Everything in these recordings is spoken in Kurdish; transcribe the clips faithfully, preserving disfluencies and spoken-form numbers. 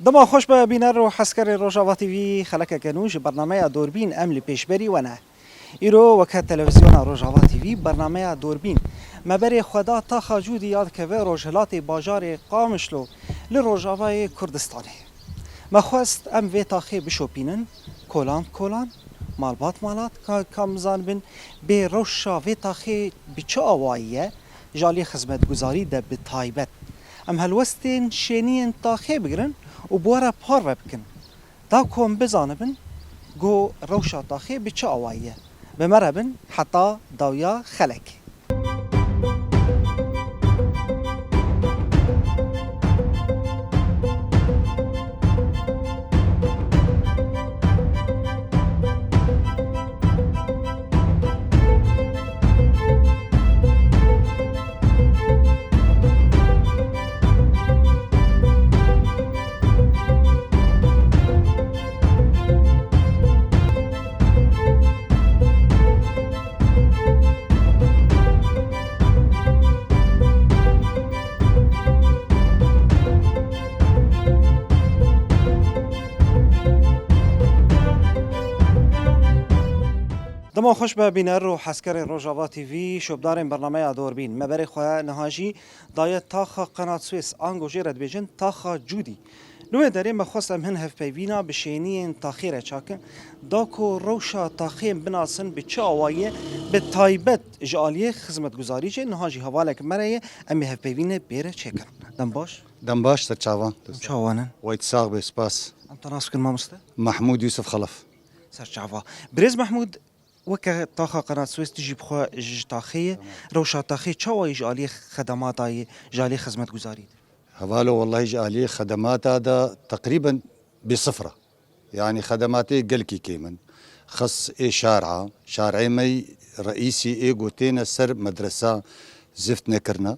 Dema xweş be bîner û hezkerên Rojava T V, xelekeke nû ji bernameya Dorbîn em li pêşberî we ne. Îro weke televîzyona Rojava T V bernameya Dorbîn me berê xwe da taxa Cûdî ya dikeve rojhilatê bajarê Qamişlo li Rojavayê Kurdistanê. Me xwest em vê taxê bişopînin, kolan kolan, malbat malat, ka, ka em zanibin bê rewşa vê taxê bi çi awayî ye, ji aliyê xizmetguzarî de bi taybet. Em helwestên şêniyên taxê bigirin û bi we re parve bikin. Da ku em bizanibin ku rewşa taxê bi çi awayî ye. Bi me re bin heta dawiya xelekê. Dema xweş be bîner û hezkerên Rojava T V, şopdarên bernameya Dorbîn. Me berê xwe niha jî daye taxa Qenat Swês, ango jê re dibêjin taxa Cûdî. Li wê derê me xwest em hin hevpeyvîna bi şêniyên taxê re çakin, da ku rewşa taxê em binasin bi çi awayî ye, bi taybet ji aliyê xizmetguzarî jî. Niha jî hevalek me re ye, em ê hevpeyvînê pê re çêkin. Dem baş. Dem baş, ser çavan. Em çawan in? Wayt sax be, spas. Em te nas bikin mamoste? Mahmûd Yûsif Xelef. Ser çava. Birêz Mahmûd, weke taxa Qenat Swês tu jî bi xwe ji taxê ye. Tamam. Rewşa taxê çawa ye ji aliyê xedemata ye, ji aliyê xizmetguzarî de? Hevalo, wellahî ji aliyê xedemata de teqrîben bê sifir e. Yanî xedematê gelkî kêm in. Xes ê şara, şarê me yî reîsî ê ku têne ser medresa zift nekirine.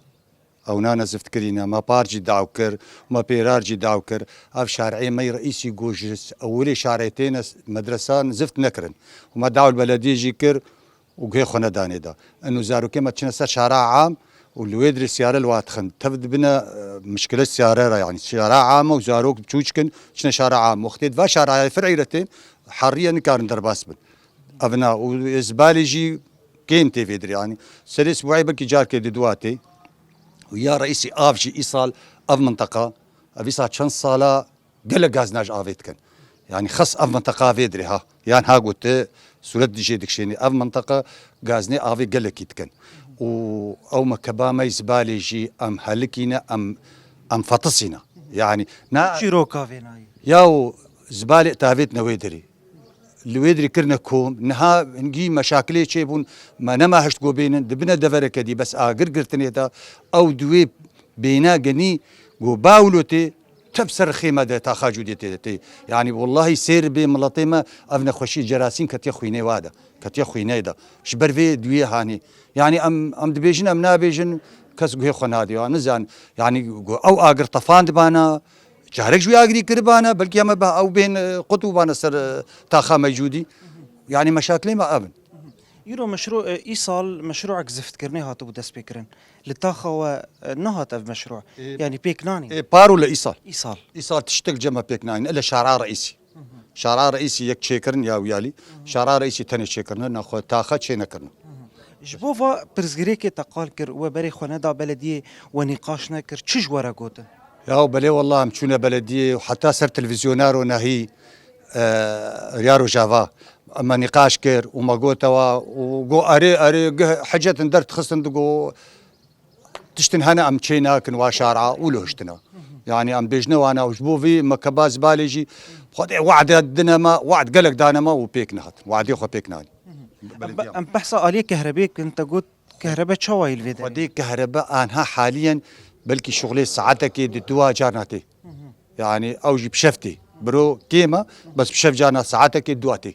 Ew nane zift kirîne, me par jî daw kir, me pêrar jî daw kir. Ev şarê me yî reîsî got ji ewilê şarê têne medresan zift nekirin. Û me daw li belediyê jî kir û guhê xwe nedanê da. Eno zarokê me çine ser şara am û li wê dirê siyare li wa dixin. Tev dibine, e, mişkile siyare re, yanî şara am e û zarok çûçik in, çine şara am. Wextê di va şarayê fir'î re tên, heriye nikarin derbas bin. Ev na û zibalê jî kêm tê vê dirê, yanî serê sibûhê belkî carkê di dua tê. Û ya reîsî av jî îsal ev minteqa, ev îsal çend sala gelek gazna ji avê dikin. Yanî xes ev minteqa vê dirê ha. Yan ha gote sûret dijê dikşênî. Ev minteqa gaznê avê gelekî dikin. Û ew mekeba me zibalê jî em helikîne, em, em fetisîne. Yanî na çîroka vê nayê. Ya û zibalê tavêtine wê dirê. Li wê dirê kirine kom. Niha hingî meşakilê çêbûn, me nema hişt ku bênin, dibine devereke dî, bes agir girtinê de, ew di wê bêna genî ku bawlo tê, tev ser rixê me de taxa Cûdê tê, tê. Yanî wellahî sêr bê miletê me ev nexweşî cerasîn ketiye xwînê wa de, ketiye xwînê de. Ji ber vê duyê hanî. Yanî em, em dibêjin, em nabêjin, kes guhê xwe nadî, ya nizan. Yanî ku ew agir tefan dibana, carek ji wî agirî kiribane, belkî em ê be ew bên, e, qut bûbane ser, e, taxa me Cûdî. Yanî meşakilê me ev in. Îro meşru-, e, îsal meşrûek ziftkirinê hatibû destpêkirin. Li taxa we, e, nehat ev meşrû. E, yanî pêk nanîn. E, paro li îsal. Îsal. Îsal tiştek cem me pêk nanîn. Ele şara reîsî. Şara reîsî yek çêkirin ya wiyalî. Şara reîsî tenê çêkirine, naxwe taxa çê nekirine. Ji bo va pirsgirêkê te qal kir, we berê xwe neda belediyê, we nîqaş nekir, çi ji we re gotin? Ya belê, wellah em çûne belediyê û heta ser televîzyona ronahî, e, Riya Rojava me nîqaş kir û me gotewa û got, erê, erê, gih hicet in derdixistin, digo, tiştin hene em çê nakin wa şara û lihiştina. Yanî em bêjine wana û ji bo vî mekeba zibalê jî Xwedê wade dine me, wad gelek dane me û pêk nehatin. Wadê xwe pêk nanî. Em, em behsa aliyê kehrebê kin, te got kehrebe çawa yî li vê derê? Xwedê kehrebe anha haliyen belkî şuxulê saetekê di dua carna tê. Yanî ew jî bi şev tê. Biro kêm e, bes bi şev carna saetekê dua tê.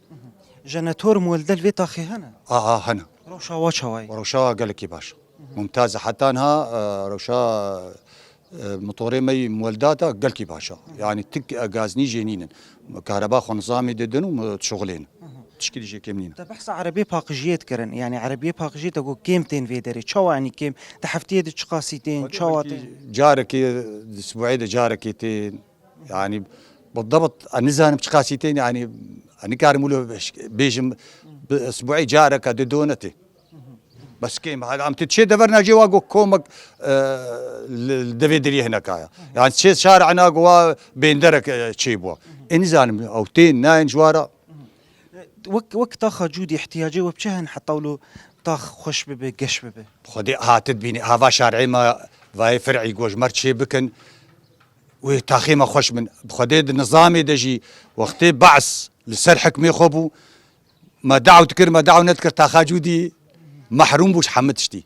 Jenetor muelde li vê taxê hene? Aha, hene. Rewşa wa çawa ye? Rewşa wa gelekî baş. Mumtaz e. Heta niha, e, rewşa, e, motorê me yî mueldata gelkî baş e. Yanî tik, e, gaznî jê nînin. Kahreba xwe nizamî didin û me dişuxulênin. Tişkî dî jê kêm nînin. Te behsa erebê paqijiyê dikirin. Yanî erebiyê paqijiyê te got kêm tên vê derê. Çawa, yanî kêm? Di heftiyê de çiqasî tên? Çawa tên? Carekê, di sibûyê de carekê tên. Yani, بالضبط, ez nizanim çiqasî tên, yani, ez nikarim wilo bêjim, bi esbuî careke di donetê. Bes kêm, em tu çê deverna cê wa go komek, e, li, li devê diriyê hinekaya. Yani çê şarana go wa bênderek, e, çê bûa. Ê nizanim ew tên nayên ji wara. Wek, wek taxa Cûdî ihtiyacê we bi çi hen heta wilo tax xweş bibe, geş bibe? Xwedê hate dibînî, hava şarê me vayê fir'î go ji mer çê bikin. Wê taxê me xweş bin. Bi Xwedê di nizamê de jî wextê Be's li ser hikmê xwe bû, me daw dikir, me daw nedikir, taxa Cûdî mehrûm bû ji hemû tiştî.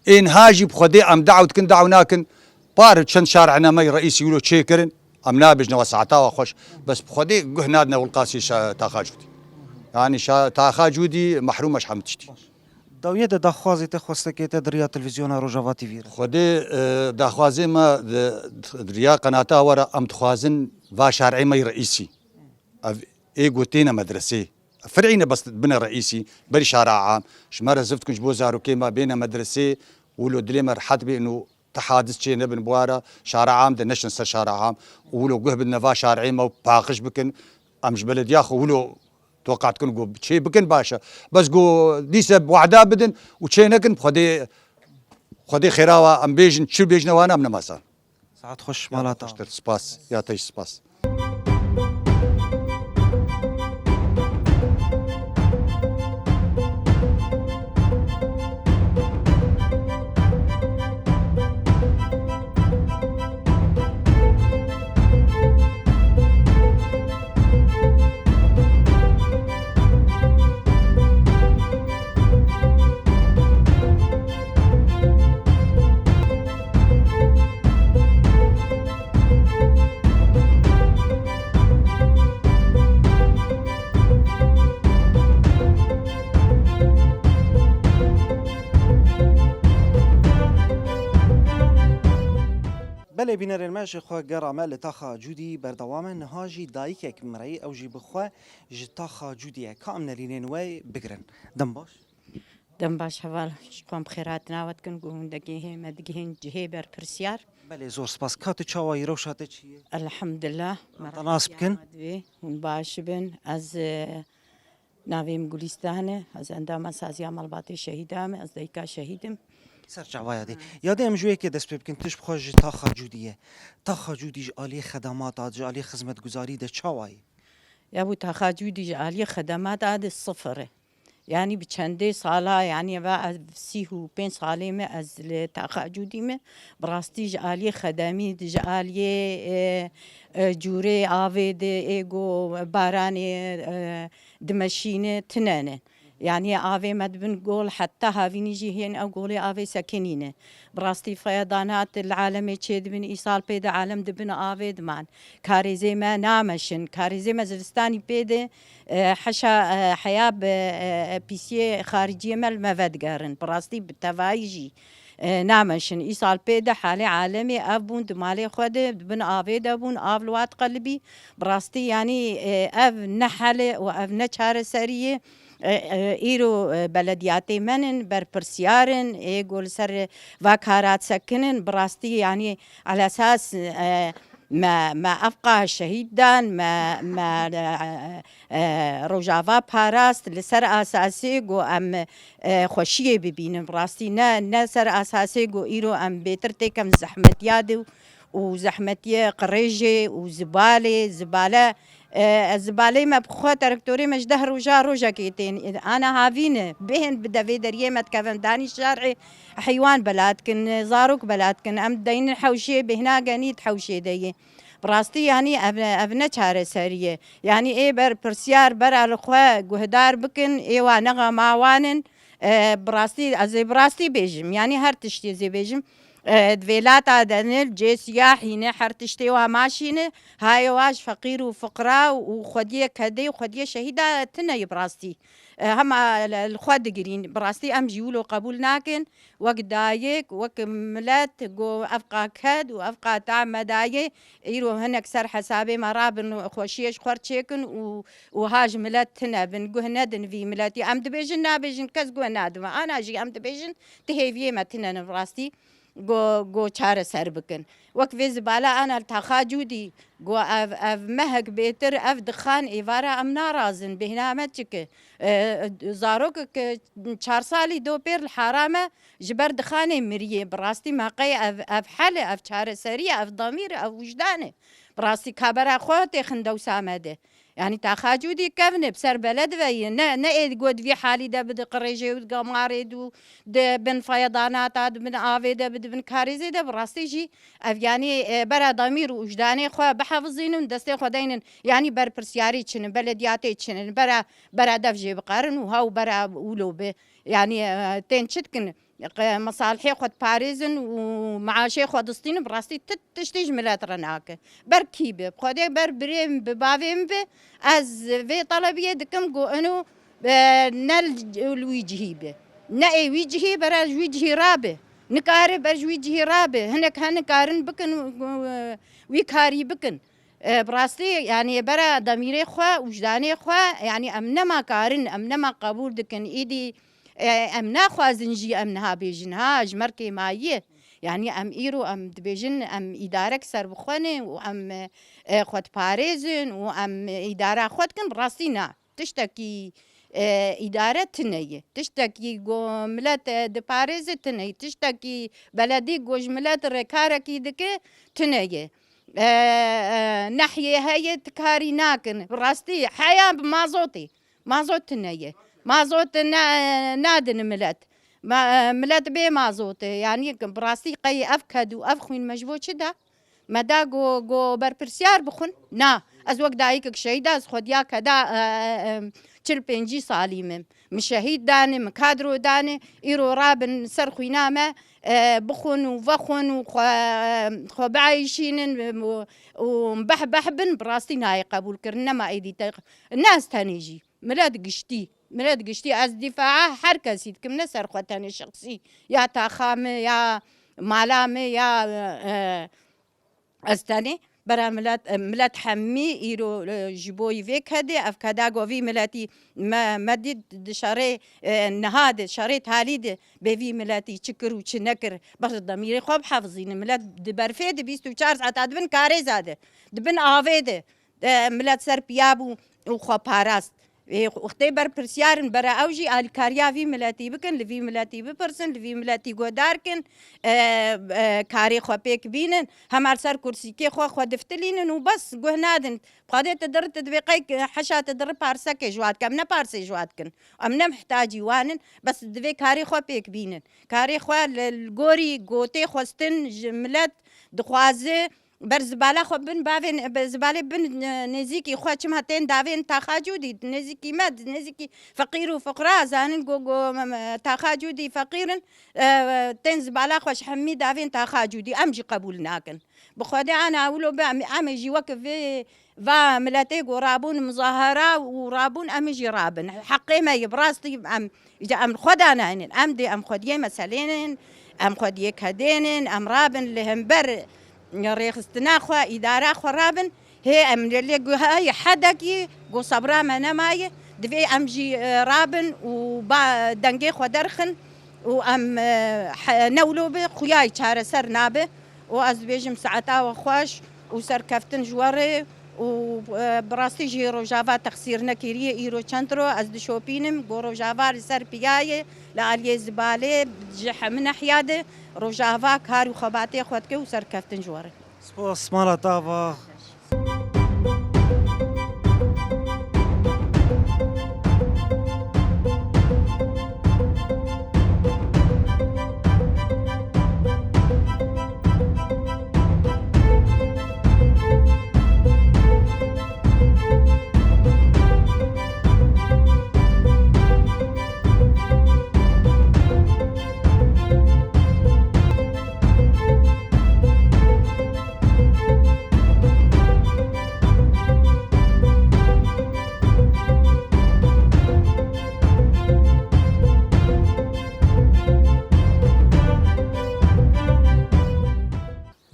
Ê niha jî bi Xwedê em daw dikin, daw nakin. Par çend şar'ina me reîsî wilo çêkirin, em nabêjne we saeta we xweş. Bes bi Xwedê guh nadine wilqasî şa-, taxa Cûdî. Yani şa-, taxa Cûdî mehrûm e ji hemû tiştî. Dawiye de daxwazê te, xwestekê te di riya televîzyona Rojava T V re? Xwedê, e, daxwazê me di, di riya qenata we re, em dixwazin va şarê me yî reîsî. Ev ê gotêne medresê. Fir'î ne bes bine reîsî, berî şara am. Ji me re ziv dikin ji bo zarokê me bêne medresê, wilo dilê me rehet bê û ti hadis çê nebin bi wara şara am de neşin ser şara am. Û wilo guh bidine va şarê me û paqij bikin. Em ji belediya xwe wilo toqat kin ku çê bikin baş e. Bes ku dîse wada bidin û çê nekin, Xwedê, Xwedê xêra wa em bêjin, çi bêjine wana em nemasan. Saet xweş, mala te. Xweştir, spas. Ya te jî spas. Belê bînerên me, ji xwe gera me li taxa Cûdî berdewam e. Niha jî dayikek min re ye, ew jî bi xwe ji taxa Cûdî ye. Ka em nerînên we bigirin. Dem baş. Dem baş heval, ji xwe em xêr hatina we dikin, ku hûn digihên me digihên cihê berpirsiyar. Belê, zor spas. Ka tu çawa yî, rewşa te çi ye? Elhamdulillah. Te nas bikin. Hûn baş bin. Ez, e, Navê min Gulîstan e, ez endama saziya malbatê şehîda me, ez dayika şehîd im. Ser çavaya dê. Ya dê em ji wê yekê dest pê bikin, tu ji xwe ji taxa Cûdî ye. Taxa Cûdî ji aliyê xedemata, ji aliyê xizmetguzarî de çawa ye? Ya bû taxa Cûdî ji aliyê xedemata de sifir e. Yanî bi çendê sala, yanî va ez sîh û pênc salê me ez li taxa Cûdî me. Bi rastî ji aliyê xedemî, ji aliyê, e, e, cûrê avê de, ê go baranê, e, dimeşîne, tine ne. Yanî avê me dibin gol, heta havînî jî hên ew golê avê sekinîne. Bi rastî feyedanat li alemê çêdibin, îsal pê de alem dibin avê diman. Karêzê me nameşin. Karêzê me zivistanî pê de, e, heşa, e, heya bi, e, pîsiyê xariciyê me li me vedigerin. Bi rastî bi tevayî jî e, nameşin. Îsal pê de halê alemê ev bûn, di malê xwe de, di bin avê de bûn, av li wa diqelibî. Bi rastî, yanî, e, ev ne hel e û ev ne çareserî ye. E, e, îro, e, belediyatê me nin, berpirsiyar in, ê ku li ser va kara disekinin. Bi rastî, yanî, elesas, e, me, me evqa şehîd dan, me, me, e, e, Rojava parast, li ser asasê ku em, e, xweşiyê bibînin. Bi rastî ne, ne ser asasê ku îro em bêtir têkevin zehmetiya de û zehmetiyê qirêjê û zibalê, zibale, e, zibalê me bi xwe, terektorê me ji deh roja rojekê tên. Ana havî ne, bêhên bi devê deriyê me dikevin, danî şerê heywan bela dikin, zarok bela dikin. Em deynin hewşê, bêhna genî di hewşê de yê. Bi rastî, yanî ev, ev ne çareserî ye. Yanî ê berpirsiyar bera li xwe guhdar bikin, ê wa nexema wan in. E, bi rastî, ez ê bi rastî bêjim. Yanî her tiştî ez ê bêjim. E, di vêlata de ne, cê siyahî ne, her tiştê wa maşî ne. Hayê wa ji feqîr û fiqra û xwediyê kedê û xwediyê şehîda tune ye bi rastî. E, hema li, li xwe digirîn. Bi rastî em jî wilo qebûl nakin. Wek dayik, wek milet, go ev qa ked û ev qa ta me dayê, îro hinek ser hesabê me rabin, xweşiyê ji xwe çêkin û, û ha ji milet tune bin, guh nedin vî miletî. Em dibêjin, nabêjin, kes guh nadime. Ana jî em dibêjin, ti hêviyê me tune ne bi rastî. go, go çareser bikin. Wek vê zibala ana li Taxa Cûdî, go ev, ev mehek bêtir, ev dixan êvara em narazin, bêhna me çike. E, zarokek çar salî do pêr li hara me ji ber dixanê miriye. Bi rastî me qey ev, ev hel e, ev çareserî ye, ev damîr e, ev wijdan e. Bi rastî kabera xwe têxin dewsa me de. Yanî Taxa Cûdî kevn e, bi ser beled ve ye. Ne, ne ê got vî halî de bi di qirêjê û di gamarê de û di bin feyedanata, di bin avê de, bi di bin karêzê de, bi rastî jî ev yanî, e, bera damîr û wijdanê xwe bihefizînin, destê xwe deynin. Yanî berpirsiyarî çinin, belediyatê çinin, bera, bera dev jê biqerin û hew bera wilo bi. Yanî, e, tên çi dikin? Qe-, mesalihê xwe diparêzin û meaşê xwe distînin, bi rastî ti tiştî ji milet re nake. Ber kî be, bi Xwedê ber birê min bi, bavê min bi, ez vê telebiyê dikim ku ino, e, ne li, li wî cihî be. Ne ê wî cihî bera ji wî cihî rabe. Nikare ber ji wî cihî rabe. Hinek he nikarin bikin, e, wî karî bikin. E, bi rastî, yanî bera demîrê xwe, wijdanê xwe, yanî em nema karin, em nema qebûl dikin. Îdî, e, em naxwazin jî em niha bêjin, ha, ji merkê mayî. Yanî em îro em dibêjin, em îdarek serbixwe ne û em, e, xwe diparêzin û em îdara xwe dikin, bi rastî na. Tiştekî, e, îdare tune ye. Tiştekî ku milet, e, diparêze tune ye. Tiştekî beledî ku ji milet re karekî dike tune ye. E, e, nehiyê heye, ti karî nakin. Bi rastî heya bi mazotê. Mazot tune ye. Mazot ne, nadin milet. Ma, e, milet bê mazot e. Yanî bi rastî qey ev ked û ev xwîn me ji bo çi da? Me da ku, ku berpirsiyar bixwin? Na. Ez wek dayikek şehîd, ez xwediya keda, e, e, e, çil pêncî salî me. Min şehîd dane, min kadro dane, îro rabin ser xwîna me, e, bixwin û vexwin û xwe, xwe bieyşînin û, û behbeh bin, bi rastî nayê qebûl kirin, nema êdî te, ne ez tenê jî. Milet giştî, milet giştî, ez dîfaa her kesî dikim, ne ser xwe tenê şexsî, ya taxa me, ya mala me, ya, e, ez tenê. Bera milet, e, milet hemî îro, e, ji bo vê kedê, ev keda govî miletî me, me dît di şerê, e, niha de, şerê talî de bê vî miletî çi kir û çi nekir. Ber demîrê xwe bihefizînin. Milet di berfê de bîst û çar saeta dibin karêza de, dibin avê de. E, milet ser piya bû û xwe parast. Ê, wextê berpirsiyar in, bera ew jî alîkariya vî miletî bikin, li vî miletî bipirsin, li vî miletî guhdar kin, e, e, karê xwe pêk bînin, hema li ser kursîkê xwe xwe diftilînin û bes guh nadin. Xwedê tu diri, tu divê qey heşa tu diri parsekê ji wa dikin. Em ne parsê ji wa dikin. Em ne mihtacî wan in, bes divê karê xwe pêk bînin. Karê xwe li, li gorî gotê xwestin ji milet dixwaze, ber zibala xwe bin bavên, bi zibalê bin, e, nêzîkî xwe çima tên davên Taxa Cûdî, nêzîkî me, nêzîkî feqîr û fuqra, zanin ku, ku, em, e, Taxa Cûdî feqîr in, e, tên zibala xwe ji hemî davên Taxa Cûdî, em jî qebûl nakin. Bi Xwedê ana wilo be, em, em ê jî wek vê va miletê ku rabûn muzahara û rabûn, em ê jî rabin. Heqê me ye, bi rastî em Îca em li xwe danaynin, em dê em xwediyê meselênin, em xwediyê kedênin, em rabin li hember rêxistina xwe, îdara xwe rabin. Hê em lê, lê guhayê hedekî ku sebra me nemaye, divê em jî, e, rabin û ba dengê xwe derxin û em, e, he, ne wilo be, xuyayî çareser nabe. Û ez dibêjim saeta we xweş û serkeftin ji we re. Û, e, bi rastî jî Rojava texsîr nekiriye, îro çend ro ez dişopînim, ku Rojava li ser piya ye, li aliyê zibalê ji hemî nehiya de Rojava kar û xebatê xwe dike û serkeftin ji we re. Spas, mala te ava.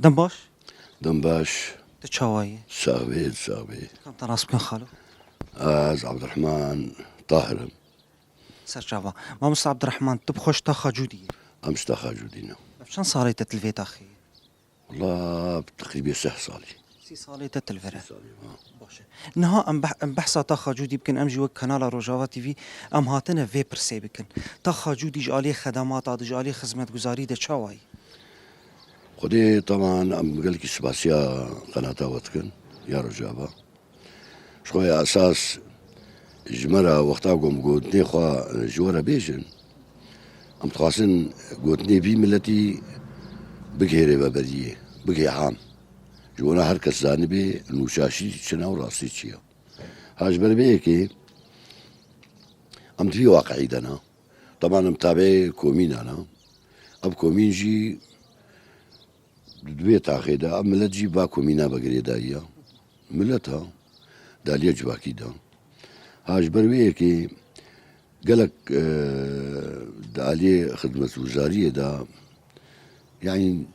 Dem baş. Dem baş. Tu çawa yî? Sax bî, sax bî. Kam te nas bikin xalo? Ez Abdurrahman Tahir im. Serçava. Mamosta Abdurrahman, tu bi xwe ji Taxa Cûdî yî? Em ji Taxa Cûdî ne. Ev Çend salê te til vê taxê? Wala, teqrîbê sih salî. Sî salê te til vir e. Sih salî, ha. Baş e. Niha em beh-, em behsa taxa Cûdî bikin, em jî wek kanala Rojava T V, em hatine vê pirsê bikin. Taxa Cûdî ji aliyê xedemata de, ji aliyê xizmetguzarî de çawa ye? Xwedê teman em gelkî spasiya qenata we dikin, ya Rojava. Ji xwe ya esas ji me re wexta ku em gotinê xwe ji we re bêjin, em dixwazin gotinê vî miletî bigihê rêveberiyê, bigihê am. Ji wana her kes zanibê nûçaşî çi ne û rastî çi ye. Ha ji ber vê yekê em di vî waqiî de ne. Teman em tabiê komîna ne. Ev komîn jî di wê taxê de, ev milet jî va komîna ve girêdayî ya. Milet ha, di aliyê civakî de. Ha ji ber wê yekê gelek, e, di aliyê xizmetguzariyê de, yanî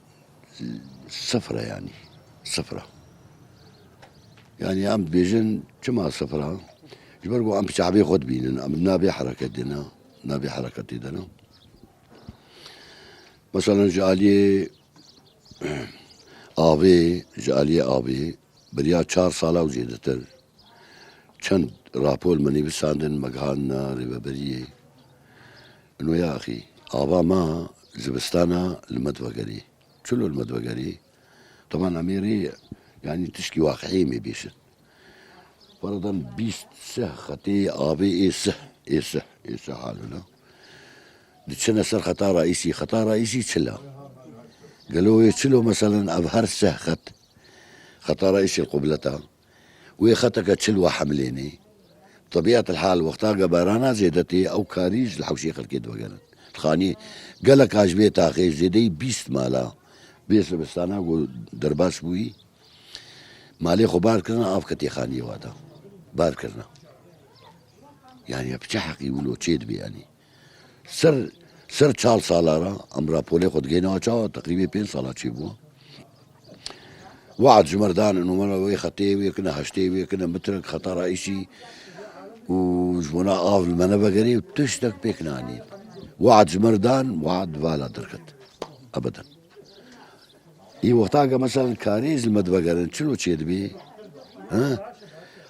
sifir e yanî, sifir e. Yanî em dibêjin çima sifir e? Ji ber ku em çavê xwe dibînin, em di navê hereketê ne, navê hereketê de ne. Meselen ji aliyê avê, ji aliyê avê, beriya çar sala û zêdetir çend rapor me nivîsandin, me gihandine rêveberiyê. Ino ya axî, ava me zivistana li me divegerî. Çilo li me divegerî? Teman em ê rê, yanî tişkî waqiî em ê bêjin. Feradan bîst sih xetê avê ê sih, ê sih, ê sih halin e. Diçine ser xeta raîsî, xeta raîsî çil e. Gelo wê çilo meselen ev her sih xet, xeta raîsî li qubleta, wê xeteke çil we hemlênê. Tebîatil hal wexta ge barana zêde tê, ew karî ji li hewşê xelkê divegerin. Dixanî geleka ji vê taxê zêdeyî bîst mala vê zivistana ku derbas bûyî, malê xwe bar kirine, av ketê xaniyê wa de. Bar kirine. Yanî ev çi heqî wilo çê dibe yanî? Ser, ser çar sala re em raporê xwe digihîne, çawa teqrîbê pênc sala çêbû. We'd ji me re dan, û me re wê xetê wê kine, heştê wê kine, mitrek xeta raîsî û ji bona av li me nevegerê û tiştek pêk nanîn. We'd ji me re dan, we'd vala derket. Ebeden. Î wexta ke meselen karê ji me divegerin, çilo çêdibî? He?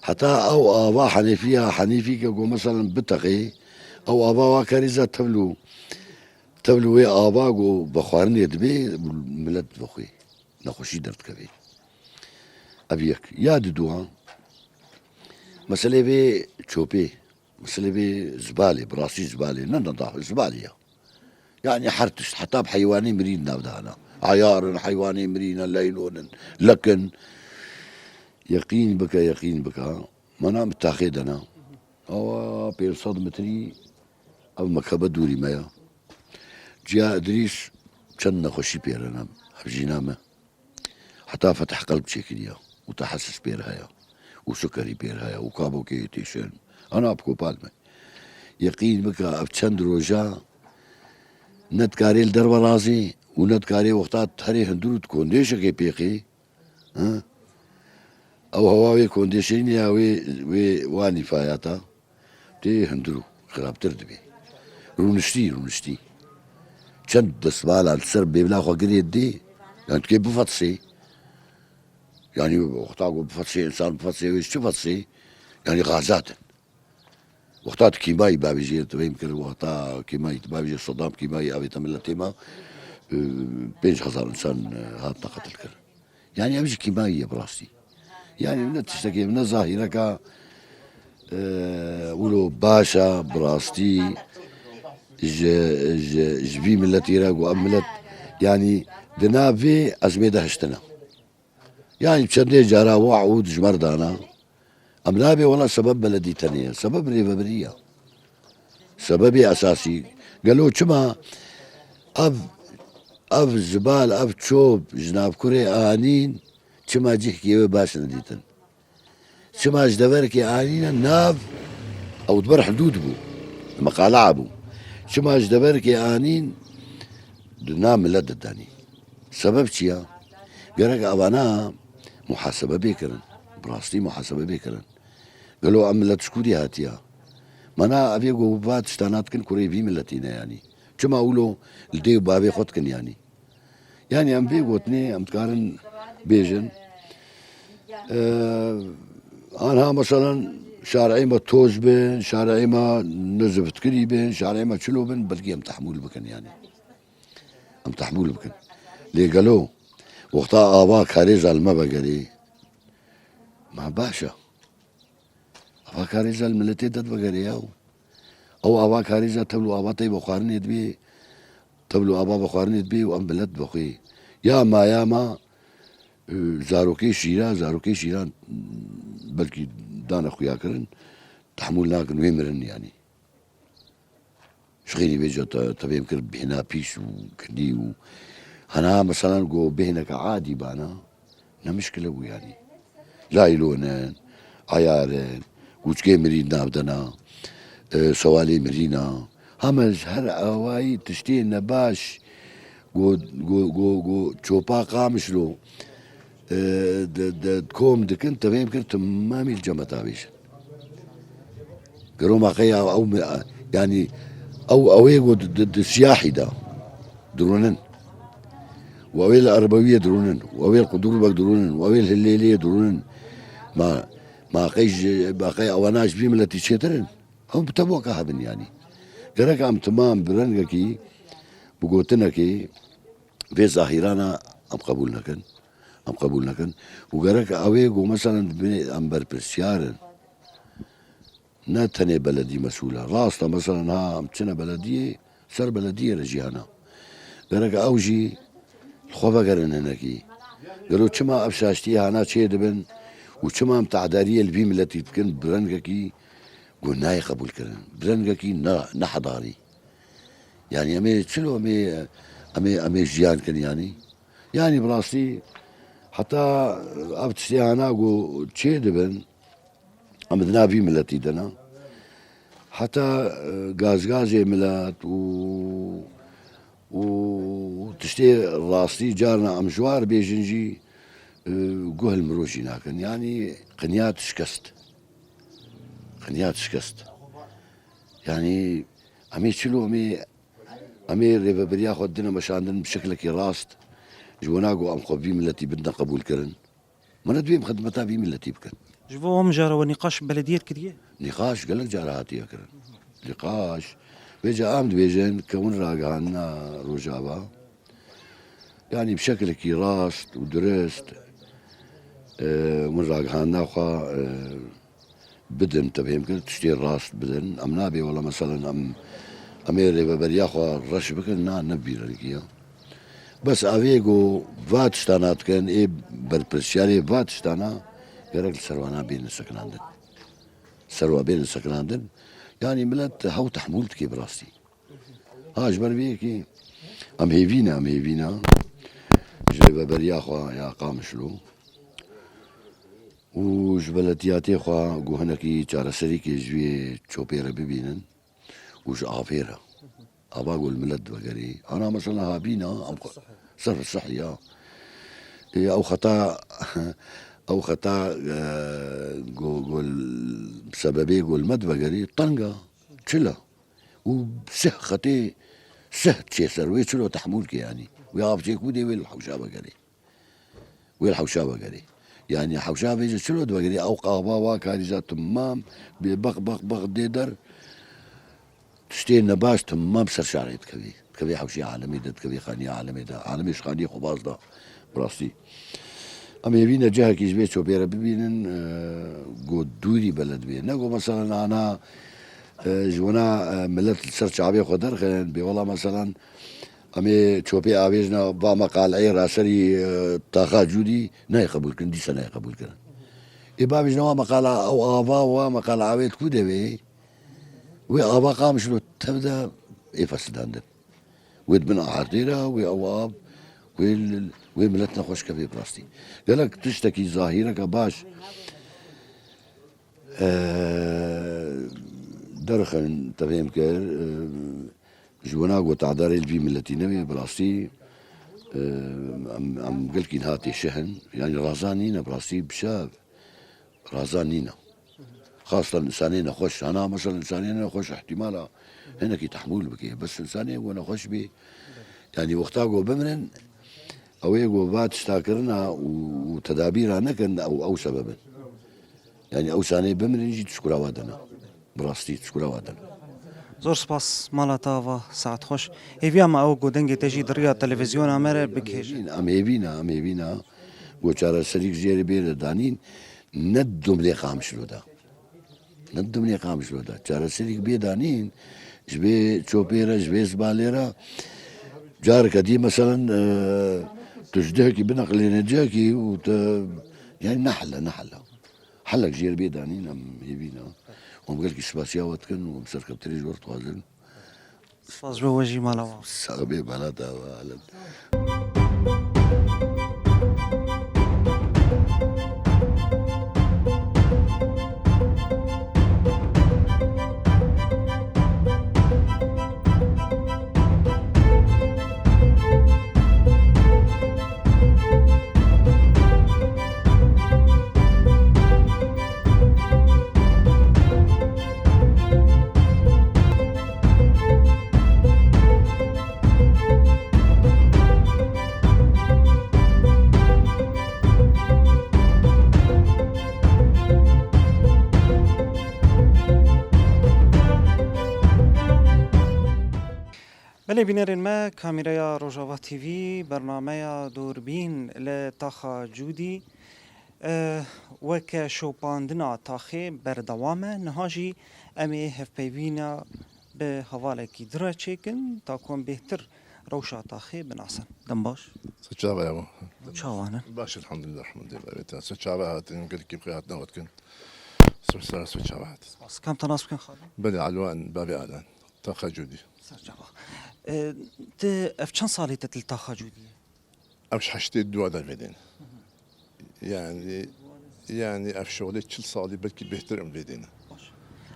Heta ew ava Henêfiya, Henîfî ke ku meselen biteqê, ew ava wa karî ze tevlû, tevlû wê ava ku vexwarinê dibê, milet vexwê. Nexweşî derdikevê. Ev yek. Ya diduwa, meselê vê çopê. Meselê vê zibalê, bi rastî zibalê, ne, ne, da, zibalê ya. Yanî her tişt, heta bi heywanê mirî di nav de hene. Ayar in, heywanê mirî ne, leylon in, lek in. Yeqîn bike, yeqîn bike. Mana min taxê de ne. Awa pênc sed metrî ev mekebe dûrî me ya. Ciya Idrîs çend nexweşî pê re ne, hevjîna me. Heta fetih qelb çêkiriya û tehesis pêr heye û sukerî pêr heye û kabokê têşin. Ana bi kopal me. Yeqîn bike ev çend roja ne dikarê li derve razê û ne dikarê wexta herê hundir û di kondêşekê pêxê. Ha? Ew hewa wê kondêşeyî ya wê, wê wanî fayata. Tê hundir û xirabtir dibe. Rûniştî, rûniştî. Çend destvala li ser bêvla xwe girê dê, yanî tu kê bifetisê. Yanî wexta ku bifetisê, însan bifetisê, wê ji çi fetisê? Yanî xazat in. Wexta tu kîmayî bavêjê, tu fêm kir, wexta kîmayî tu bavêjê, Sedam kîmayî avête miletê me, e, pênc hezar însan, e, hatine qetil kirin. Yanî ev jî kîmayî ye bi rastî. Yanî ne tiştekê, ne zahîreka, e, wilo baş e bi rastî ji, ji, ji vî miletî re ku ev milet, yanî di nav vê ezmê de hiştine. Yanî çendê cara we'd ji me re dana. Em nabê wela sebeb beledî tenê ye. Sebeb rêvebirî ye. Sebebê esasî. Gelo çima ev, ev zibal, ev çop ji nav kurê anîn çima cihkê wê baş nedîtin? Çima ji deverkê anîne nav, ew di ber hindûd bû. Meqala bû. Çima ji deverkê anîn di nav milet didanî? Sebeb çi ya? Gerek evana muhasebe bê kirin. Bi rastî muhasebe bê kirin. Gelo em milet ji kû dî hatiya? Mana evê ku va tiştana dikin kurê vî miletî ne yanî. Çima wilo li dê û bavê xwe dikin yanî? Yani em vê gotinê em dikarin bêjin. Ee, anha meselen şareyê me toz bin, şareyê me nezivitkirî bin, şareyê me çilo bin, belkî em tehmûl bikin yani. Em tehmûl bikin. Lê gelo wexta ava karêza li me vegerê, ma baş e. Ava karêza li miletê de divegerê ya. Ew ava karêza tevl û ava tey vexwarinê dibê, tevl û ava vexwarinê dibê û em milet dibexwê. Ya ma ya ma, e, zarokê şîra, zarokê şîran belkî dane xuya kirin, tehmûl nakin wê mirin yanî. Ji xêrî vêca te, te fêm kir bêhna pîs û kinî û hena, meselan, go bêhneke adî bana, ne mişkile bû yanî. Laylonin, ayarin, gûçkê mirî navdena, e, sewalê mirîna. Heme ji her awayî tiştê nebaş go, go, go, go çopa Qamişlo, e, de, de kom dikin, te fêm kir timamî li cemeta bêjin. Gero ma qey ew, ew mi-, yanî ew, ew ê go di, di, di siyahî de dirûnin. Û ew ê li Erbewiyê dirûnin. Û ew ê li Qudurlbek dirûnin. Û ew ê li Hilêliyê dirûnin. Ma, ma qey ji, ma qey ewana ji vî miletî çêtir in? Ew bi tevweka hebin yanî. Gerek em timam bi rengekî, bi gotinekê vê zahîrana em qebûl nekin. Em qebûl nekin. Û gerek ew ê go, meselen, dibê em berpirsiyar in. Ne tenê beledî mesûl e. Rast e, meselen, ha em çine belediyê, ser belediyê re jî hene. Gerek ew jî li xwe vegerin hinekî. Gelo çima ev şaştiyê hana çê dibin û çima em tehdariyê li vî miletî dikin bi rengekî ku nayê qebûl kirin? Bi rengekî ne, nehedarî. Yanî em ê çilo em ê, em ê, em ê jiyan kin yanî. Yanî bi rastî heta ev tiştê hana ku çê dibin, em di nav vî miletî de ne. Heta, e, gazgazê milet û, û tiştê rastî carna em ji war bêjin jî, e, guh li mirov jî nakin. Yanî qinyat şikest. Qinyat şikest. Yanî em ê çilo em ê, em ê rêveberiya xwe dine meşandin bi şeklekî rast. Ji wana ku em xwe vî miletî bidine qebûlkirin. Min divê em xidmeta vî miletî bikin. Ji bo ew mijara we nîqaş bi belediyê kiriye? Nîqaş gelek cara hatiye kirin. Nîqaş. Vêca em dibêjin ke hûn ragihandina Rojava, yanî bi şekilekî rast û dirist, e, hûn ragihandina xwe, e, bidin, te fêm kir, tiştê rast bidin. Em nabê wela, meselen, em, em ê rêveberiya xwe reş bikin, na, ne vî rengî ye. Bes avê ku va tiştana dikin, ê berpirsiyarê va tiştana gerek li ser wana bêne sekinandin. Ser wa bêne sekinandin. Yanî milet hew tehmûl dike bi rastî. Ha, ji ber vê yekê em hêvî ne, em hêvî ne ji rêveberiya xwe ya Qamişlo û ji belediyatê xwe ku hinekî çareserîkê ji vê çopê re bibînin û ji avê re. Ava ku li milet vegerî. Ana mesela ha bîna, em xwe, serf sihî ya. Ê, ew xeta, ew xeta, e, ku, ku l-, sebebê ku li me divegerî, teng e, çil e. Û sih xetê, sih diçê ser wê, çilo tehmûl ke yanî. Wê av çê ku dê wê li hewşa vegerê. Wê li hewşa vegerê. Yanî hewşa vêce çilo divegerê, ew qava wa karîza timam bê beq, beq, beq dê der. Tiştê nebaş timam ser şarê dikevê. Dikevê hewşê alemê de, dikevê xaniya alemê de. Alemê ji xaniyê xwe baz da. Bi rastî. Em hêvî ne cihekî ji vê çopê re bibînin, e, ku dûrî beled bê. Ne ku mesela ana, e, ji wana, e, milet li ser çavê xwe derxin, bê wela mesela em ê çopê avêjina va me qaleyê raserî, e, taxa cûdî nayê qebûl kirin, dîsa nayê qebûl kirin. Ê bavêjina wa me qala ew ava, wa me qala avê di ku de wê? Wê ava Qamişlo tev de ê fesidandin. Wê di bin erdê re, wê ew av, wê li, wê milet nexweş kevê bi rastî. Gelek tiştekî zahîreke baş, e, derxin, te fêm kir, e, ji wana ku tehdarê li vî miletî nebe, bi rastî, e, em, em gelkî niha têşeh in. Yanî raza nîne, bi rastî bi şev. Raza nîne. Xastan insanê nexweş. Hana mesela insanê nexweş ihtimala hinekî tehmûl bike. Bes insanê ku nexweş bê, yanî wexta ku bimirin, Ew ê ku va tişta kirina û, û tedabîra nekin, ew, ew sebeb in. Yanî ew sanê bimirin jî tişkura wa dina. Bi rastî tişkura wa dina. Zor spas, mala te ava, saet xweş. Hêviya me ew ku dengê te jî di riya televîzyona me re bikêje. Em hêvîna, em hêvîna, em hêvîna ku çareserîk jê re bêre danîn, ne di dumlê Qamişlo de. Ne di dumlê Qamişlo de. Çareserîk bê danîn, ji vê çopê re, ji vê zibalê re. Careke dî, meselen, e, tu ji cihekî bineqilêne cihekî û te, yanî ne hel e, ne hel e. Helek jê re bê danîn, em hêvî ne. Em gelkî spasiya we dikin û em serkeftinê ji we re dixwazin. Spas ji bo we jî, mala we. Sax bê, mala te ava, Alem. Belê bînerên me, kamîreya Rojava T V, bernameya Dûrbîn li taxa Cûdî, e, weke şopandina taxê berdewam e. Niha jî em ê hevpeyvîna bi hevalekî din re çêkin, ta ku em bêhtir rewşa taxê binasin. Dem baş. Siçava ya. Çawan in? Baş, elhamdulillah, elhamdulillah. Evet, siçava hatin, gelkî bi xêr hatina we dikin. Sir sera siçava hatin. Spas. Kam te nas bikin, xalê? Belê, Elwan, bavê Alan. Taxa Cûdî. Ser çava. E, tu ev çend salê te li taxa Cûdî ye? Ev ji heştê dua de vêdên. Yani, yani ev şolê çil salî belkî bêhtir em vêdên. Baş.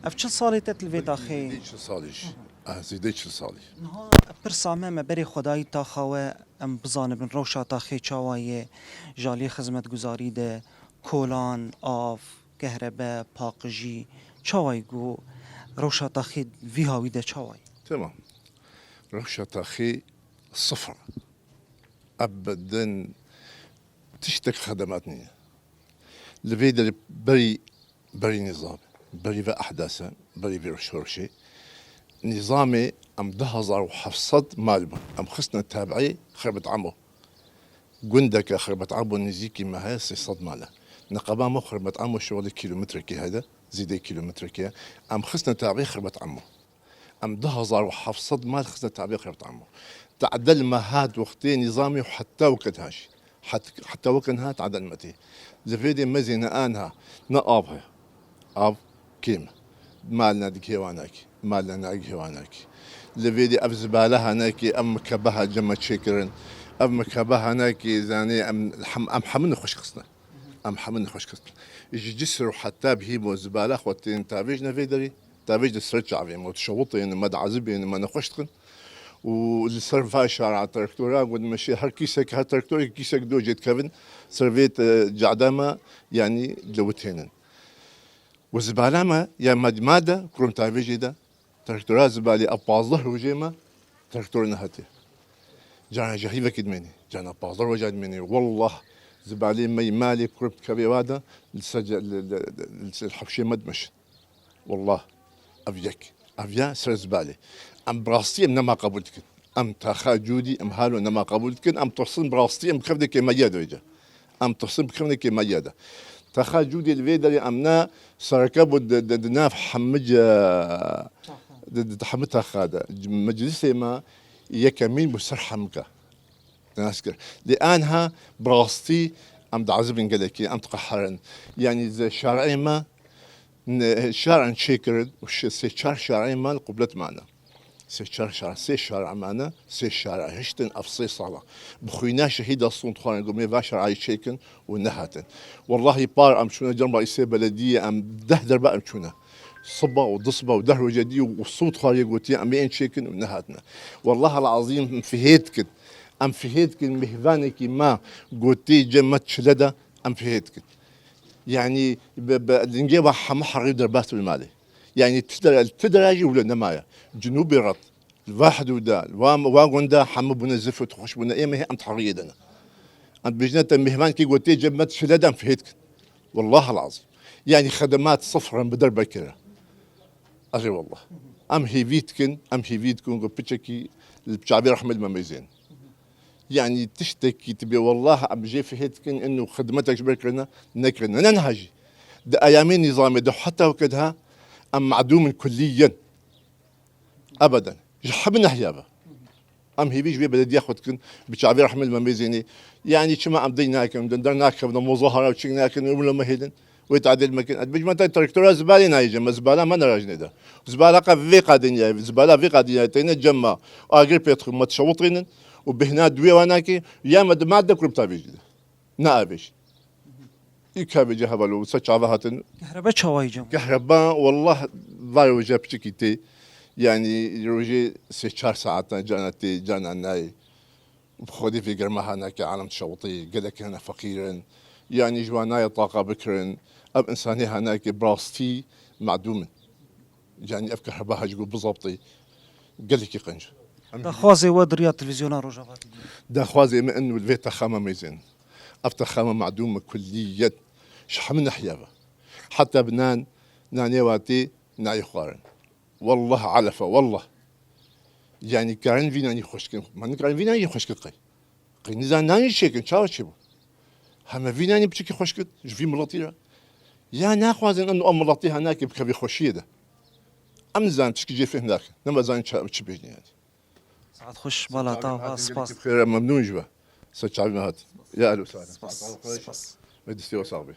Ev çil salê te li vê taxê? Zêdê çil salî jî. Ah, zêdê çil salî. Niha pirsa me, me berê xwedayî taxa we em bizanibin rewşa taxê çawa ye, ji aliyê xizmetguzarî de, kolan, av, kehrebe, paqijî, çawa ye ku rewşa taxê vî hawî de çawa ye? Temam. Rewşa taxê sifir. Ebeden tiştek xedemat nîne. Li vê derê berî, berî nîzam, berî ve ehdase, berî vê şoreşê, nîzamê em du hezar û heft sed mal bûn. Em xistine tabiî Xirbet Emo. Gundeke Xirbet Emo nêzîkî me heye sê sed mal e. Neqeba me Xirbet Emo şolê kîlometrekî heye, zêdeyê kîlometrekî ye. Em xistine tabiî Xirbet Emo. Em du hezar û heft sed mal xistine tabiî Xirbet Emo. Tedel me hat wextê nîzamê û heta weke niha jî. Het-, heta weke niha tedel me tê. Li vê dê mezê ne aniha, ne av heye. Av kêm e. Mal ne digihê wa nakî, mal ne nagihê wa nakî. Li vê dê ev zibale hanekî, ev mikebeha cem me çêkirin. Ev mikebeha nekî, zanî em hem, em hemû nexweş xistine. Em hemû nexweş xistine. Ji cisir û heta bihî bo zibala xwe tên tavêj ne vê derî. Tavêj di ser çavê me, dişewitên, me diezibên, me nexweş dikin. Û li ser va şara traktora got me şê her kîsek, her traktorek kîsek do jê dikevin, ser vê te-, cada me, yanî lewitênin. Û zibala me, ya me, me de, kurum tavêjê de, traktora zibalê a pazdeh rojê me, traktor nehatiye. Cana ji hîvekî dimênî, cana pazdeh roja dimênî. Wallah, zibalê me yê malê kurum dikevê wa de, li ser ce-, li, li, li, li ser hewşê me dimeşin. Wallah, ev yek. Ev ya ser zibalê. Em bi rastî em nema qebûl dikin. Em taxa Cûdî, em halo nema qebûl dikin. Em tirsin bi rastî em bikevnekê me ya de vêce. Em tirsin bikevnekê me ya de. Taxa Cûdî li vê derê em ne sereke bû di, di, di nav hemice, di, di, di hemi taxa de. Meclisê me yekemîn bû ser hemike. Nas kir. Lê aniha bi rastî em diezibin gelekî, em diqeherin. Yanî ze şarê me, ne, şaran çêkirin û şi-, sê çar şarê me li qublet mane. Sê çar şar, sê şar mane, sê şar hiştin ev sê sala. Bi xwîna şehîda sûnd xwarin ku me va şarayî çêkin û nehatin. Wellahî par em çûne cem raîsê belediyê, em deh derbe em çûne. Siba û du siba û deh roje dî û sûd xwariyê gotiye em ê çêkin û nehatine. Wallah el azîm em fihêt dikin. Em fihêt dikin mêvanekî me gotê cem me çile de em fihêt dikin. Yanî bi, bi lingê we hemû herî derbas bi malê. Yanî ti dere, ti dere jî wile nemaye. Cinûbê ret. Li va hidû de, li va, va gund de hemû bûne zif û xweş bûne. Ê me hê em di heriyê de ne. Em dibêjine te mêhvankî gotê cem me şile dem fihêt kin. Wallah lazim. Yani xedemat sıfır em bi derbe kire. Erê wallah. Em hêvî dikin, em hêvî dikin ku piçekî li çavê rehmet me mêzên. Yani tiştekî tibê wallah em jê fihêt dikin inu xidmetek ji ber kirine nekirine. Ne niha jî. Di eyamê nîzamê de heta weke daha em madûm in kulliyen. Ebeden. Ji hemî nehiya ve. Em hêvî ji vê belediya xwe dikin, bi çavê rehmê li me mêzênê. Yanî çima em dey nakin, em dindar nakevin, em muzahara û çing nakin, em li me hêlin. Wê tadêl mekin. Ez bêjim te traktora zibalê nayê cem, zibala me nerajinê de. Zibala qe vê qadên ya, zibala vê qadên ya, teyne cem me. Agir pê dixin, me dişewitînin û bêhna duwê wan nake, ya me di madde kurum tavêjî de. Ne avêj. Î ka vêce heval û se çava hatin. Kehrebe çawayî cem? Kehreba, wallah, vay roja piçekî tê. Yani rojê sê çar saetan cana tê, cana nayê. Bi xwedê vê germa ha nake, alem dişewitê, gelek hene feqîr in. Yani ji wan nayê taqa bikirin. Ev insanê ha nake, bi rastî madûm in. Yani ev kehreba ha ji ku bizabtê, gelekî qenc. Daxwazê we di riya televîzyona Rojava T V? Daxwazê min in li vê texama mêzên. Ev texama madûm e kulliyet. Ji hemî nehiya ve. Heta bi nan, nanê watê nayê xwarin. Wallah alef e, wallah. Yani karin vî nanî xweşkin. Me nikarin vî nanî xweşkin qey. Qey nizan nanî çêkin, çawa çêbû? Heme vî nanî piçekî xweşkin, ji vî miletî re. Ya naxwazin em, em miletî ha nake bikevî xweşiyê de. Em nizan tişkî jê fêhm nakin. Nema zanin ça-, çi bêjin yani. Saet xweş, bala te ava, spas. Xêr, memnûn ji we. Ser çavê me hat. Ya ehlen û sehlen. Spas, spas. Wê destê we sax be.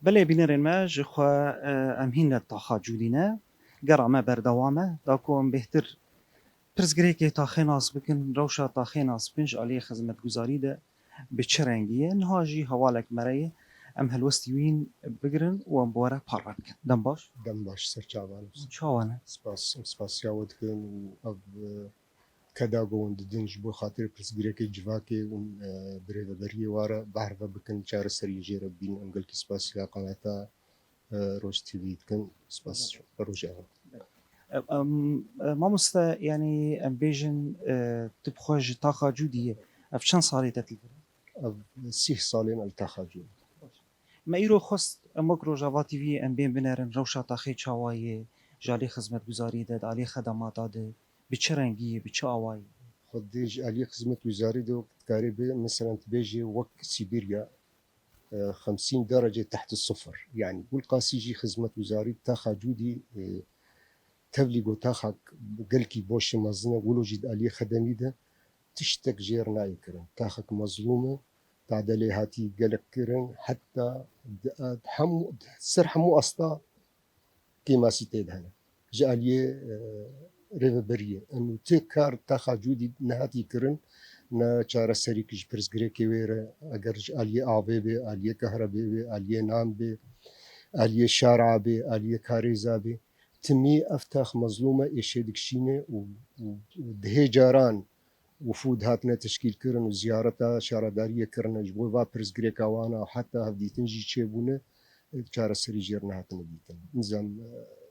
Belê bînerên me, ji xwe, e, em hîn li taxa Cûdî ne. Gera me berdewam e. Da ku em bêhtir pirsgirêkê taxê nas bikin, rewşa taxê nas bikin ji aliyê xizmetguzarî de bi çi rengî ye? Niha jî hewalek me re ye. Em helwestî wîn bigirin û em bi we re parve bikin. Dem baş. Dem baş, ser çavan. Çawa ne? Spas, em spasiya we dikin û ev, e, keda ku hûn didin ji bo xatirê pirsgirêkê civakê û, e, birêveberiyê wa re behre bikin, çareseriyê jê re bibînin. Em gelkî spasiya qanata, e, Roj T V dikin. Spas. Rojeva. Em, em, e, mamoste, yanî em bêjin, e, tu bi xwe ji taxa Cûdî ye. Ev çend salê te tê li vir e? Ev sîh salên el taxa Cûdî. Me îro xwest em wek Rojava T V em bên binerin rewşa taxê çawa ye, ji alî xizmetguzarî de, di alî xedemata de, bi çi rengî ye, bi çi awayî? Xwedê ji alî xizmetguzarî de wek dikarê bê, meselen tu bêjê wek Sîbîrya, e, xemsîn derece teht sifir. Yani Gulqasî jî xizmetguzarî taxa Cûdî, e, tevlî got taxak gelkî boş e, mezin e, wilo jî di aliyê xedemî de tiştek jêr nayê kirin. Taxek mezlûm e, tade lê hatî gelek kirin, heta di, di hemû, ser hemû asta kêmasî tê de hene. Ji aliyê, e, rêveberiyê. Û ti kar taxa Cûdî nehatî kirin, ne çareserî ji pirsgirêkê wê re, eger ji aliyê avê bê, aliyê kahrebê bê, aliyê nan bê, aliyê şara bê, aliyê karêza bê. Timî ev tax mezlûm e, êşê dikişîne û, û dihê caran wifûd hatine teşkîlkirin û ziyareta şaredariyê kirine ji bo va pirsgirêka wan a, heta hevdîtin jî çêbûne, çareserî jê re nehatine dîtin. Nizam, e,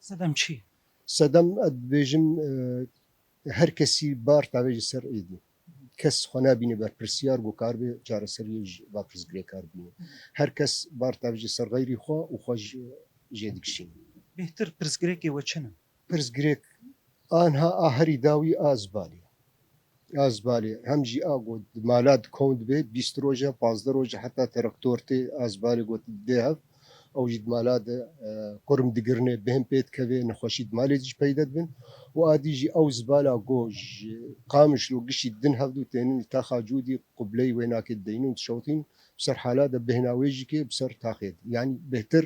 Sedem çi? Sedem, ez dibêjim, e, her kesî bar tavêje ser êdî. Kes xwe nabîne berpirsiyar ku karibe çareseriyê ji va pirsgirêkar bîne. Her kes bar tavêje ser xeyrî xwe û xwe ji, jê dikişîne. Bêhtir pirsgirêkê we çi ne? Pirsgirêk anha a herî dawî a zibalê. A zibalê hem jî a got di mala di kown dibe, bîst roje, pazdeh roje heta traktor tê a zibalê got dê hev. Ew jî di mala de, e, kurm digirine, bêhn pê dikeve, nexweşî di malê de jî peyde dibin. Û a dî jî ew zibala ku ji Qamişlo giştî din hevdû tênin li taxa Cûdî qubleyê wê nake dideynin û dişewitîn, bi ser hala de bêhna wê jî kê bi ser taxê de. Yanî bêhtir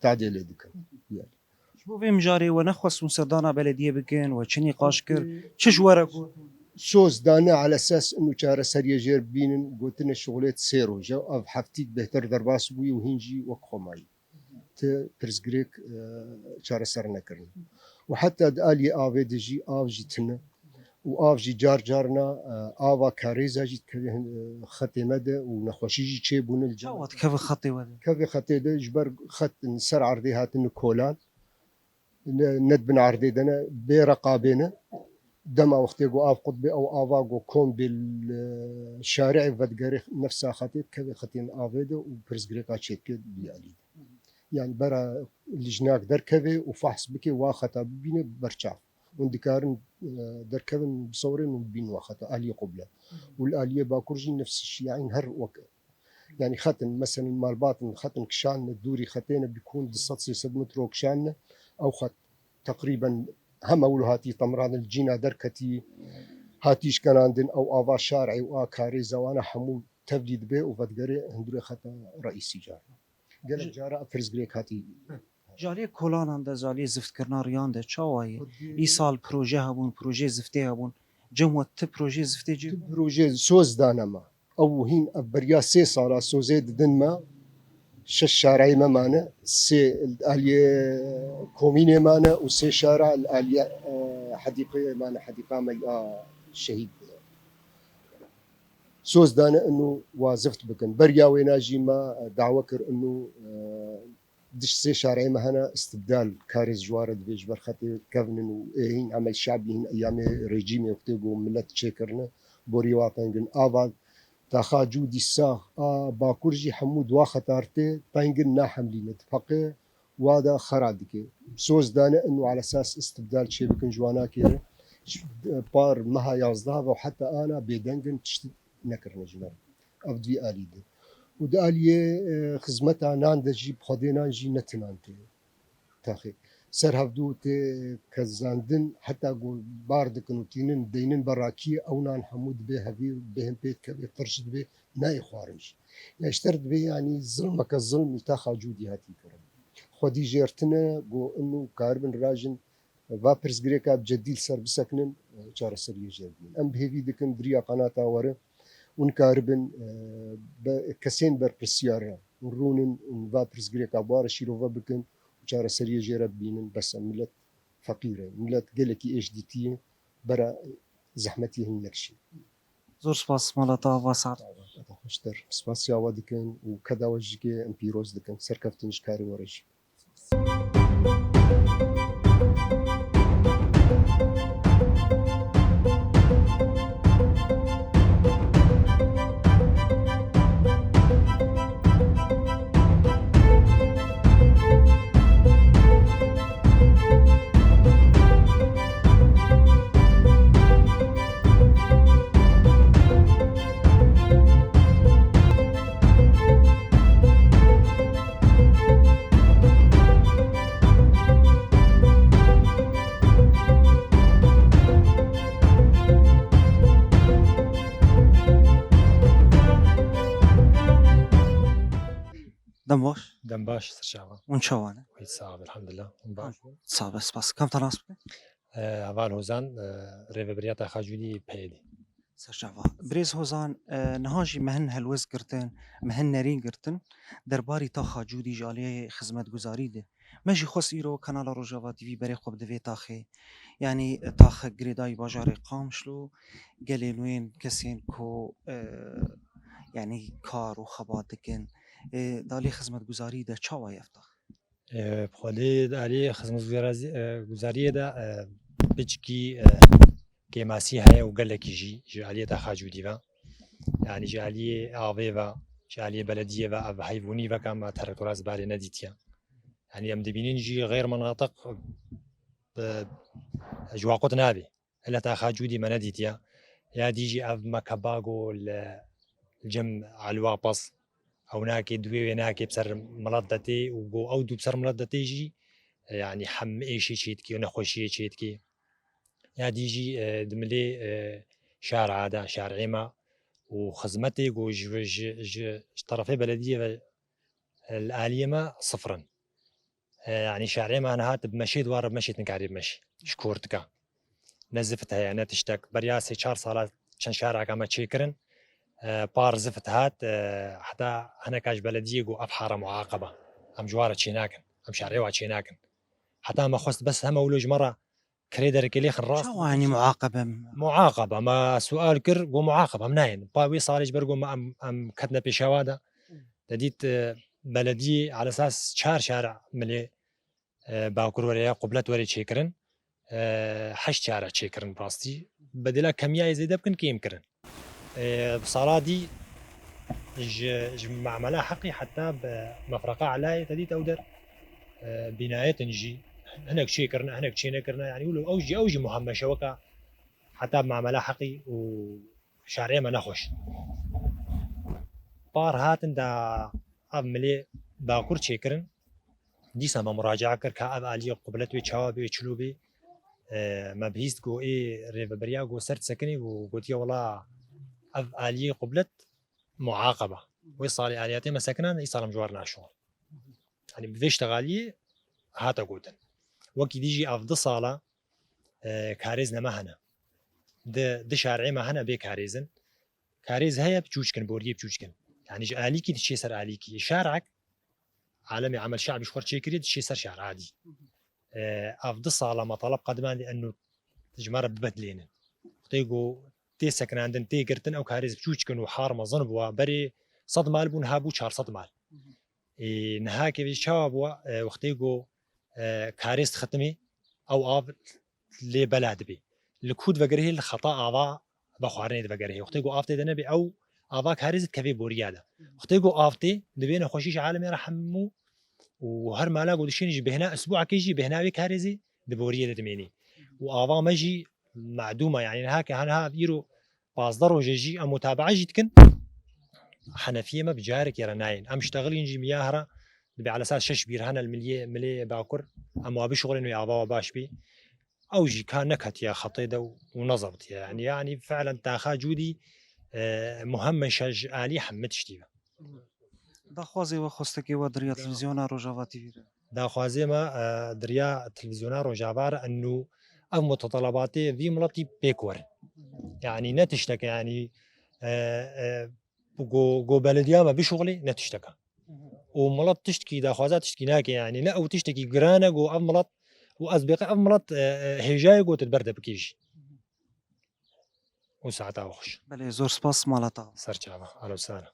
tadê lê dikin. Yanî. Ji bo vê mijarê we nexwest hûn serdana belediyê bikin, we çi nîqaş kir, çi ji we re got? Soz dane ala esas inu çareseriyê jêr bibînin, gotine şixulê sê roj e, ev heftîk bêhtir derbas bûyî û hîn jî wek xwe mayî. Ti pirsgirêk, e, çareser nekirin. Û heta di aliyê avê de jî av jî tune. Û av jî car carna, e, ava karêza jî dikeve hin, e, xetê me de û nexweşî jî çêbûne li Çawa dikeve xetê we de? Kevê xetê de ji ber xet li ser erdê hatine kolan. Ne, ne di bin erdê de ne, bê reqabê ne. Dema wextê ku av qut bê, ew ava ku kom bê li şarê vedigere nefsa xetê, kevê xetên avê de û pirsgirêka çêdike di vî alî de. Yani bera lijnak derkeve û fahs bike, wa xeta bibîne berçav. Hûn dikarin, e, derkevin, bisewrên û bîn wa xeta, aliyê qubla. Û li aliyê bakur jî nefs şiyayîn her wek. Yani xetin, meselen malbatin, xetin kişanine, dûrî xetêne bikûn du sed sê sed metro kişanine, ew xet teqrîben heme wilo hatî temran li cîna derketî, hatî şkenandin, ew ava şarê û a karê zewana hemû tevlî dibe û vedigere hundirê xeta reîsî car. Gelek cara ev pirsgirêk hatî. Ji aliyê kolanan de, ji aliyê ziftkirina riyan de çawa ye? Îsal proje hebûn, projeyê ziftê hebûn. Cem we ti projeyê ziftê cê? Ti projeyê soz dane me. Ew hîn ev beriya sê sala sozê didin me. Şeş şareyê me mane, sê li aliyê komînê mane û sê şara li aliyê, e, hedîqê mane, hedîqa me ya şehîd. Soz dane inu wa zift bikin. Beriya wêna jî me dawe kir inu, e, di sê şareyê me hene, istibdal karê ji wan re divê ji ber xetê kevnin û ê hîn emel şabî hîn eyamê rejîmê wextê ku milet çêkirine, borî wa tengin. Ava taxa cû dîsa a bakur jî hemû dua xetartê tengin nahemlîne, dipeqe wa da xera dike. Soz dane inu ala esas istibdal çêbikin ji wana kê re. Ji par meha yazdeh ve heta ana bêdengin, tişt nekirine ji me re. Ev di vî alî de. Û di aliyê, e, xizmeta nan de jî, bi xwedê nan jî ne tinan tê. Taxê. Ser hevdû tê kezandin, heta ku bar dikin û tînin, deynin berakiyê, ew nan hemû dibê hevîr, bêhn pê dikeve, qirş dibe, nayê xwarin jî. Ya ji ter dibê, yanî zilmeke zilm î taxa cûdî hatî kirin. Xwedî jêr tine, ku inu karibin rajin, va pirsgirêka bi cedî li ser bisekinin, e, çareseriyê jêr bînin. Em bi hêvî dikin di riya qenata were hûn karibin, e, be-, kesên berpirsiyar re hûn rûnin, hûn va pirsgirêka bi wan re şîrove bikin û çareseriyê jê re bibînin. Bes e, milet feqîr e. Milet gelekî êş dîtiye, bera zehmetiyê hîn nekişî. Zor spas, mala te ava saet. Xweştir. Spasiya we dikin û keda we jî ke em pîroz dikin. Serkeftin ji karê we re jî. Dem baş. Dem baş, sirçava. Hûn çawa ne? Wî sax, elhamdulillah. Hûn baş. Sax be, spas. Kam te nas bike? E, Heval Hozan, e, rêvebiriya Taxa Cûdî peyedî. Serçava. Birêz Hozan, e, niha jî me hin helwest girtin, me hin nerîn girtin, derbarî taxa Cûdî ji aliyê xizmetguzarî de. Me jî xwest îro kanala Rojava T V berê xwe bide vê taxê. Yanî taxe girêdayî bajarê Qamişlo, gelên wên kesên ku, e, yanî kar û xebat dikin, e, di aliyê xizmetguzarî de çawa ye ev tax? E, bi xwedê di aliyê xizmetguzarî, e, guzariyê de, e, piçkî, e, kêmasî heye û gelekî jî ji aliyê Taxa Cûdî ve. Yanî ji aliyê avê ve, ji aliyê belediyê ve ev heyvûnî veka me terektora zibarê nedîtiye. Yanî em dibînin jî xeyr menatiq, e, ji wa qut nabê. Hela Taxa Cûdî me nedîtiye. Ya dî jî ev mekebago li cem Elwa Pas. Ew nake, duwê wê nake bi ser milet de tê û go ew dû bi ser milet de tê jî, e, yanî hem êşê çê dikê û nexweşiyê çê dikê. Ya dî jî, e, di milê, e, şara de, şarê me û xizmetê ku ji, ji, ji, ji terefê belediyê ve, e, li aliyê me sifir in. E, yanî şarê me niha tu bi meşê di wan re bi meşê tu nikarî bi meşê. Ji kortika. Ne zift heye, ne tiştek. Beriya sê çar sala çend şareka me çêkirin. E, par zift hat, e, heta hineka ji belediyê got ev hare muaqebe. Em ji wan re çênakin. Em şarê wa çênakin. Heta me xwest bes heme wilo ji me re kirê derekê lêxin rast. Çawa, yanî, muaqebe? Muaqebe. Me sual kir, got muaqebe, em nayên. Pa wê salê ji ber got me em, em ketine pêşewa de. Te dît, e, belediyê alesas çar şare milê, e, bakur were ya qublet were çêkirin. E, heşt şare çêkirin rastî. Bedela kemiyayê zêde bikin kêm kirin. E, bi sala dî ji, ji Memela Heqî heta bi Mefreqa Elayê te dît ew der, e, bînayê din jî hinek çêkirine, hinek çênekirine, yanî wilo ew jî, ew jî muhemmeşe weka heta bi Memela Heqî û şarê me nexweş. Par hatin da ev milê bakur çêkirin, dîsa me muracaa kir ka ev aliyê qublet wê çawa bê, wê çilo bê. E, me bihîst ku ê rêveberiya ku ser disekinî û gotiye, wela ev aliyê qublet muaqeba. Wê salê aliyatê me sekinan, îsal em ji war naşon. Yanî bi vê ştegaliyê hate gotin. Wekî dî jî ev du sala, e, karêz neme hene. Di, di şarê me hene bê karêzin. Karêz heye, biçûçkin, boriyê biçûçkin. Yanî ji alîkî diçê ser alîkî. Şarek, alemê emel şe'bî ji xwe çêkirî, diçê ser şar adî. E, ev du sala me taleb qedimandî enno ji me re bibedilênin. Wextê ku tê sekinandin, tê girtin, ew karêz biçûçkin û har mezin bûa. Berê sed mal bûn, ha bû çar sed mal. Ê, niha kevê çawa bûa, e, wextê ku, e, karêz dixitimê, ew av lê bela dibê. Li ku divegerihê, li xeta ava vexwarinê divegerihê. Wextê ku av tê de nebê, ew ava karêz dikevê boriya de. Wextê ku av tê, dibê nexweşî ji alemê re hemû û her mala ku dişînî ji bêhna isbûakê jî bêhna wê karêzê di boriyê de dimênî. Û ava me jî madûm e, yanî niha ke, ha niha ev îro pazdeh roj e jî em mutabaa jî dikin. Henefiyê me bi carekê re nayên. Em ştexilîn jî miya here dibê elesas şeş bîr hene li miliyê, milê bakur. Em wa bişuxulên wê ava wa baş bî. Ew jî ka neketiye xetê de û nezebitiye. Yanî, yanî fi'len taxa cûdî, e, muhemmeşe ji alî hemî tiştî be. Daxwazê we, xwestekê we di riya televîzyona Rojava T V re? Daxwazê me, e, di riya televîzyona Rojava re enû ev mutetelebatê vî miletî pêk werin. Yanî ne tişteke, yanî, e, e, go, go belediya me bişuxulê ne tişteke. Û milet tiştkî daxwaza tiştkî nake, yanî ne ew tiştekî giran e go ev milet û ez bêqe ev milet, e, e, hêjayê go tu li ber de bikêjî. Û saeta we xweş. Belê, zor spas, mala te. Ser çava. Alo, sara.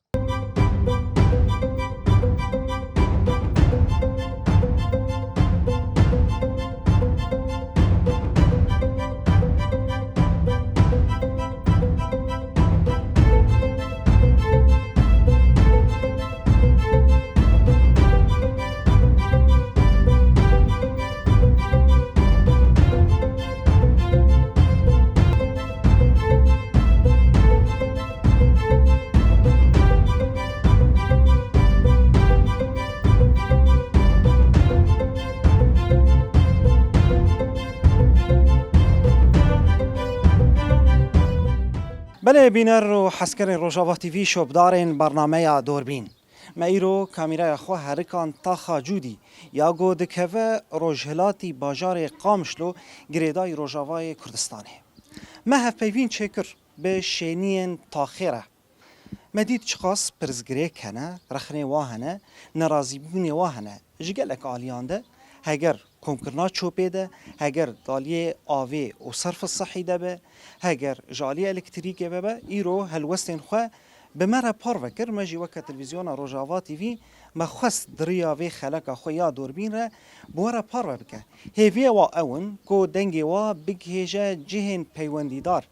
Belê bîner û hezkerên Rojava T V, şopdarên bernameya Dorbîn. Me îro kamîraya xwe herikan taxa Cûdî ya ku dikeve rojhilatî bajarê Qamişlo, girêdayî Rojavayê Kurdistanê. Me hevpeyvîn çêkir bi şêniyên taxê re. Me dît çiqas pirsgirêk hene, rexnê wa hene, nerazîbûnê wa hene. Ji gelek aliyan de, heger komkirina çopê de, heger di aliyê avê û serf sihî de be, heger ji aliyê elektrîkê ve be, îro helwestên xwe bi me re parve kir. Me jî weke Televîzyona Rojava T V me xwest di riya vê xeleka xwe ya Dorbîn re bi we re parve bike. Hêviyê wa ew in ku dengê wa bigihêje cihên peywendîdar.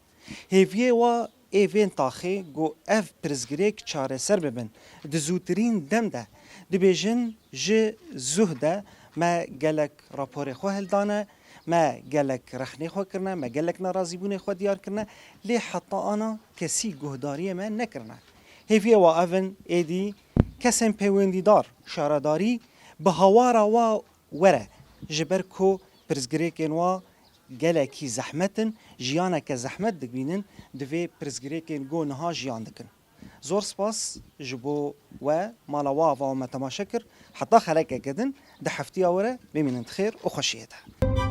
Hêviyê wa ê vên taxê ku ev pirsgirêk çareser bibin di zûtirîn dem de. Dibêjin, ji zuh de me gelek raporê xwe hildane, me gelek rexnê xwe kirine, me gelek nerazîbûnê xwe diyar kirine, lê heta ana kesî guhdariyê me nekirine. Hêviyê wa ev in, êdî kesên peywendîdar, şaredarî bi hawara wa were, ji ber ku pirsgirêkên wa gelekî zehmet in, jiyaneke zehmet dibînin, di vê pirsgirêkên ku niha jiyan dikin. Zor spas ji bo we, mala we ava me temaşe kir. Heta xelekeke din, di heftiya were bimînin di xêr û xweşiyê de.